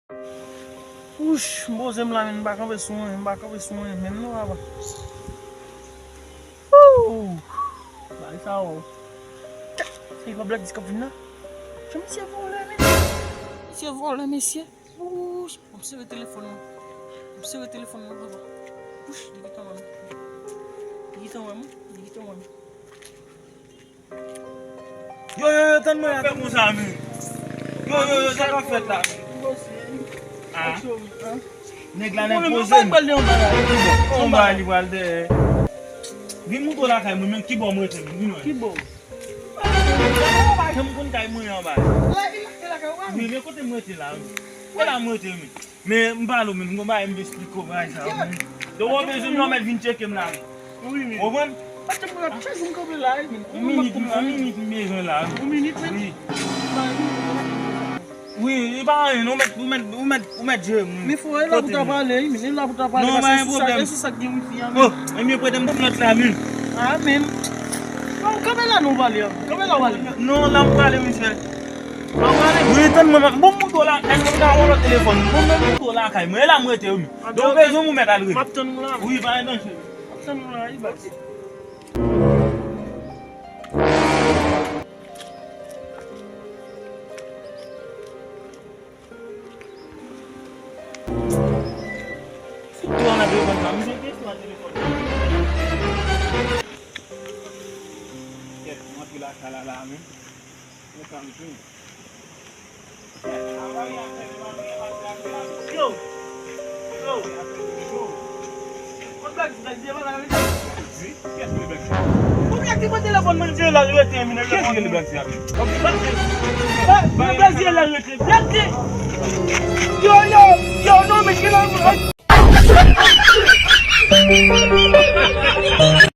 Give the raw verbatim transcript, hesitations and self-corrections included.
Wouch, m poze m la, men m pa kanpe sou anyen, m pa kanpe sou anyen menm non, papa. Wouw! Bagay sa, wouw. Se pa Black Disc k ap vin la? Jan misye vòlè, men. Misye vòlè, mesye. Wouch! M ap sere telefòn mwen. M ap sere telefòn mwen, papa. Wouch, li gentan wè m. Li gentan wè m. Li gentan wè m. Yo, yo, yo, tann mwen la, tann mwen sa, men. Yo, yo, yo, sa k ap fèt la, men? Ah. Nèg la, nèg poze m. Yon bagay li pral dèyè. Vin moute w lakay mwen, men ki bò m rete, men, vin wè. Ki bò? Jan m konn kay mwen anba. Wi, men kote m rete la, wi. E la m rete, men. Men m pale w, men m gon bagay m vle esplike w bagay sa, wi. Lè w bezwen m, w mèt vin tcheke m la, men. Wi, men. Ou konprann? Yon minit, yon minit m bezwen la, wi. Yon minit, men. Wi. Wi, e pa anyen, non, ou mèt, ou mèt, ou mèt, ou mèt jere m, wi. Men frè, e la pou ta pale, wi, men e la pou ta pale, paske e sou sa, e sou sa k gen wifi a, men. Oh, ebyen, prete m ti nòt la, men. Ah, men. Non, kanpe la, non, pale, kanpe la, pale. Non, la m pale, mesye. Wi, tann mwen, bon, m moute w la, èske m ka wè lòt telefòn? Bon, men m moute w lakay mwen, e la m rete, wi. Lè w bezwen m, ou mèt al rele. M ap tann ou la. Wi, pa gen danje. M ap tann ou la, wi, baz. Sou tou an nan telefòn sa, misye te sou nan telefòn. Kèt, m antre lakay la, la, men. Mwen ka m jwenn. Yo! Yo! Yo! Mwen Black Disc la, di bagay la, men. Wi, kiyès ki rele Black Disc? Mwen Black Disc, mwen telefòn mwen, di la rete, men. Kiyès ki rele Black Disc la, men? Mwen Black Disc, mwen Black Disc la rete. Black Disc! Yo, yo, yo, non, men ki la.